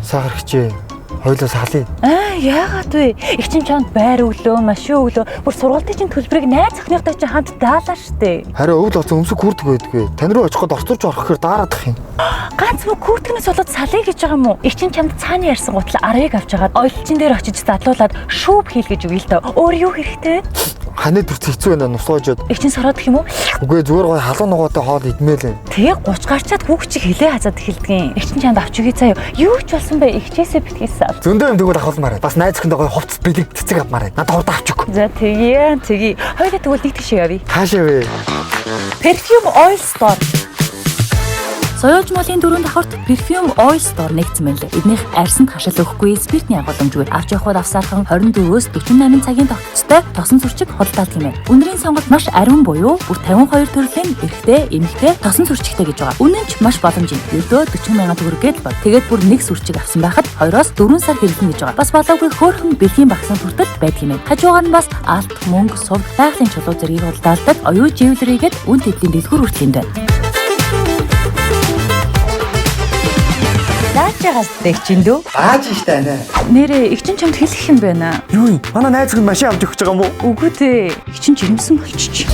Сахар хичээ. Хоёлоо салъя. Аа, яагаад вэ? Их чинь чамд байр өглөө, машин өглөө, бүр сургалтын чинь төлбөрийг найз охиныхтой чинь хамт даалаа штэ. Харин өвөл оцсон өмсөг хүрдэг байдгүй. Тань руу очих гээд орцорч орох гэхээр daarаадах юм. Ганц мө күртгэнээс болоод салъя гэж байгаа юм уу? Их чинь чамд цааны ярьсан гутал 10-ыг авч хагаад ойлчин дээр очиж задлуулад шүүп хийл гэж үгүй л дөө. Өөр юу хэрэгтэй вэ? Ханаа төрц хэцүү байна нусоожод. Их чинь сороод гэх юм уу? Үгүй зүгээр гоё халуун нугаатай хоол идмээр л. Тэгээ 30 гарчаад хүүхд чиг хилээ хазаад эхэлдэг. Их чинь чамд авч өгье заяа. Юу ч болсон бэ? Ихчээсээ битгий сал. Зөндөө юм тэгвэл ахуулмаар байна. Бас найз охиндоо гоё хувцас бэлэг цэцэг авмаар байна. Надад хурдан авч өг. За тэгье, тэгье. Хоёулаа тэгвэл нэг тийш явъя. Хаашаа вэ? Perfume Oil Store. Соёолж молын дөрөв давхарт Perfume Oil Store нэгдсэн байна лээ. Эднийх арьсанд хашил өгөхгүй, спиртний агуулмжгүй. Авч явахад авсаархан 24-өөс 48 цагийн тогтцтой тосон сүрчиг худалдаалдаг юм байна. Үнэрийн сонголт маш ариун буюу бүр 52 төрлийн эрэгтэй, эмэгтэй тосон сүрчигтэй гэж байгаа. Үнэн ч маш боломжийн. Ердөө 40 мянган төгрөг л бод. Тэгээд бүр нэг сүрчиг авсан байхад 2-оос 4 сар хэрэглэнэ гэж байгаа. Бас болоогүй хөөрхөн бэлгийн багсан хүртэл байдаг юм байна. Хажуугаар нь бас алт, мөнгө, сув, байгалийн чулуу зэргийг худалдаалдаг оюу живлэрийгэд үн тэдлийн дэлгүүр хүртэл юм байна. Даачаагаас дэгчин дүү. Ааж штэ анаа. Нэрээ их чин чамд хэлэх юм байна. Юу юм? Манай найз охин машин авч өгч байгаа юм уу? Үгүй дээ. Их чин жирэмсэн болчих.